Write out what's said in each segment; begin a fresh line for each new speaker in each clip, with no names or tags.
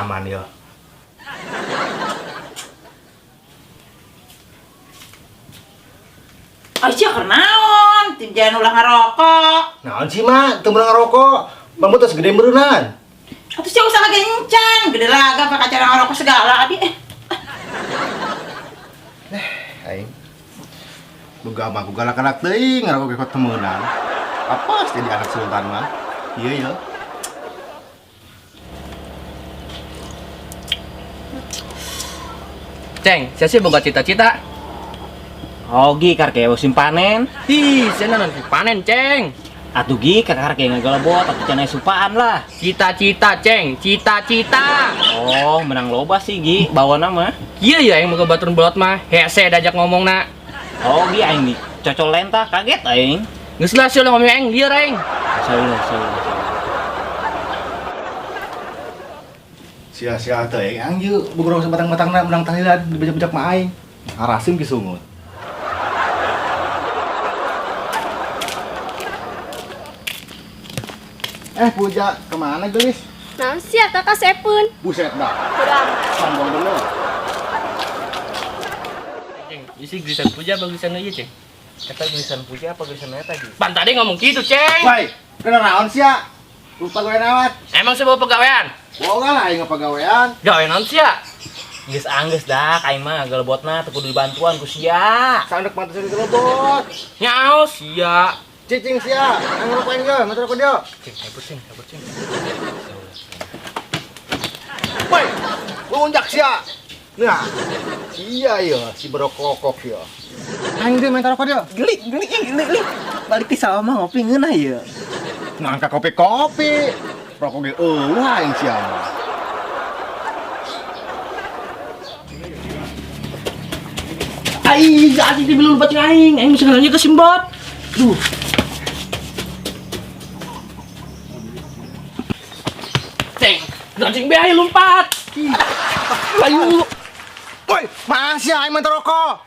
Aman ya.
Aisyah keur naon? Tim jangan ulah ngarokok.
Naon sih, Mak? Teu meunang ngarokok. Bambu tos gede meureunnan.
Atuh sia usaha ge encan, gede laga pakai acara ngarokok segala abi.
Aing. Boga mah ku galak-galak teuing ngarokok ge teu meunang. Apa jadi anak sultan mah? Iya ya.
Ceng, saya sih boga cita-cita.
Ogi karke musim panen.
Ih, saya nanti panen, Ceng.
Atuh gi karke ngagalebot atuh cenah supaan lah.
Cita-cita, Ceng, cita-cita.
Oh, menang loba sih gi bawa nama.
Iya ya yang boga batur bolot mah. Hese dajak ngomong nak.
Oh gi aing di cocol lentah kaget aing.
Geus lah sih ngomong aing lieur aing.
Insyaallah insyaallah.
Sia-sia teuing aing yeuh boga sabatang-batangna menang tahlilan dibejak-bejak mah aing. Harasim ki sungut. Puja, kemana gelis?
Naon sih ya kakak sepun?
Buset dah.
Bodo amat.
Sombong bener.
Ceng, isi gerisan Puja apa gerisan ieu, Ceng?
Kata gerisan Puja apa gerisan eta gi?
Pan tadi ngomong gitu, Ceng.
Woi, kena naon sia? Lupa gue nawat.
Emang sebuah pegawaian?
Boga lah aing pegawaian.
Gawe naon sia?
Geus anggeus dah aing mah ngagalebotna teu kudu dibantuan ku sia.
Sandek pantesan gelebot.
Nyaos sia.
Cicing sia, aing ngerokok aing ge, mata rokok dia.
Ceng, cabut, Ceng, cabut, Ceng.
Woi, lunjak sia. Nah, sia ya, si berokok ya. Aing ge minta rokok dia.
Geli, geli, geli, geli. Balik ti sawah mah ngopi ngeunah ieu.
Nangka kopi-kopi. Rokok ge eueuh aing sia mah.
Aing, jadi dibeli lu bacing aing. Aing bisa nanya ke Simbot. Duh. Ceng, anjing be ayo lompat. Ayo.
Woi, masih aing minta rokok.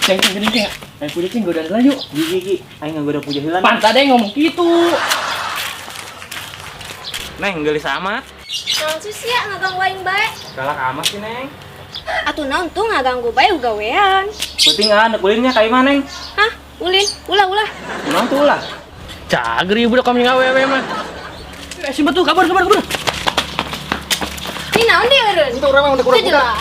Ceng, ceng, gini, ceng. Ayo puja ceng, godaan lah yuk.
Gi gi gi, aing ngagoda Puja heula.
Pan tadi ngomong gitu.
Neng geulis amat.
Naon sih sia ngaganggu aing bae?
Galak amat sih Neng.
Atuh naon tuh ngaganggu bae ugawean.
Penting ah nek ulinnya ka imah Neng.
Hah? Ulin? Ulah ulah.
Kunaon tuh ulah?
Cager ieu budak kami ngawewe mah. Simbot tuh kabur, kabur, kabur.
Ini naon dia eureun?
Itu urang mah udah kurang
Itu jelas.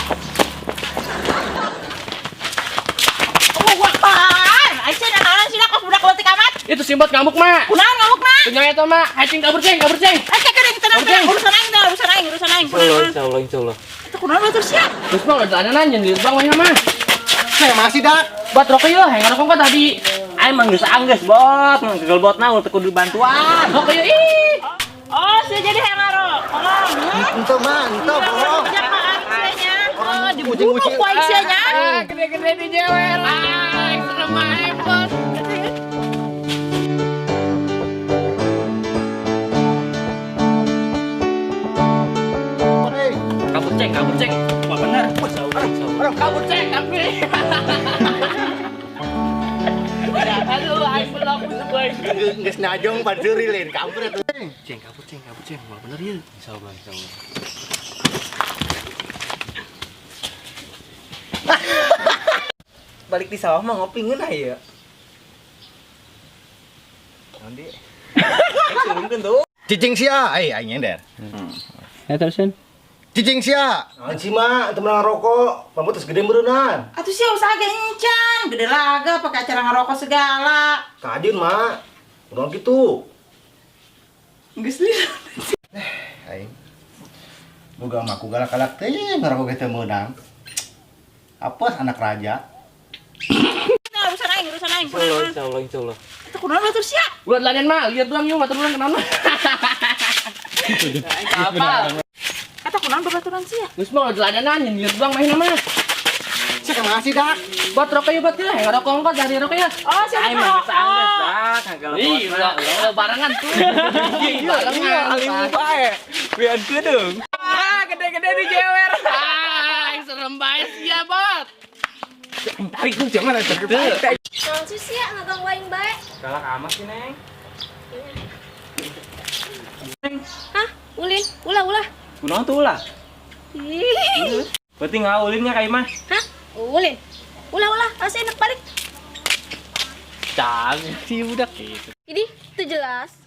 Oh, apaan? Aisyah dan naon sih kos budak leutik amat.
Itu Simbot ngamuk, Mak.
Kunaon ngamuk mah?
Punya eta, Mak. Ayo ceng kabur, ceng, kabur, ceng.
Eh, kek kek tenang, tenang. Urusan aing dah, urusan aing, urusan aing.
Insyaallah insyaallah insyaallah.
Itu kunaon batur sia?
Terus mah udah jalanan jangan di bang mah mah.
Saya masih dak.
Buat rokok yeuh, hayang ngarokok kok tadi.
Aing mah geus anggeus bot, ngagalebotna teu kudu dibantuan.
Rokok yeuh ih.
Oh, sia jadi hayang ngarokok.
Ente mah, ente bohong.
Orang dibunuh ku aing sia nya.
Ah, gede-gede di jewer. Ah, serem ae, Bos. Kabur ceng, kabur ceng. Wah bener. Kabur ceng, kabur. Aduh, aing belum sebuah.
Geus najong pancuri lain kabur atuh.
Ceng, kabur ceng, kabur ceng. Wah bener ya.
Insyaallah insyaallah.
Balik ti sawah mah ngopi ngeunah ieu.
Naon di? Aing surungkeun tuh.
Cicing sia, ai aing nyender.
Ya terusin.
Cicing sia. Naon sih mah, teu meunang rokok. Bambu tos gede meureunnan.
Atuh sia usaha ge encan, gede laga pakai acara ngarokok segala.
Kajun mah. Kunaon kitu?
Geus lila.
Aing. Boga mah ku galak-galak teuing ngarokok ge teu meunang. Apes anak raja.
Nah, urusan aing, urusan aing.
Insyaallah insyaallah insyaallah.
Itu kunaon batur sia?
Ulah laden mah, lihat doang yuk, batur urang kenal mah. Apa?
Eta kunaon babaturan sia?
Geus mah ulah jalanan, yang lihat doang main mah.
Sia masih dak.
Buat rokok yuk, buat yuk. Hayang ngarokok kok dari rokok ya.
Oh, sia
Aing mah geus anggeus dah
Ih,
ngagalebotna.
ulah ulah barengan tuh. Barengan.
Alimu bae. Bian kedeung. Ah, gede-gede di jewer.
Ah, serem banget sia, Bot.
Tarik tuh jangan ada.
Naon sih sia ngaganggu aing bae?
Galak amat sih Neng.
Hah? Ulin, ulah ulah.
Kunaon tuh ulah?
Ih.
Berarti nggak ulinnya ka imah.
Hah? Ulin. Ulah ulah, asa enak balik.
Canggih sih budak gitu.
Ini tuh jelas.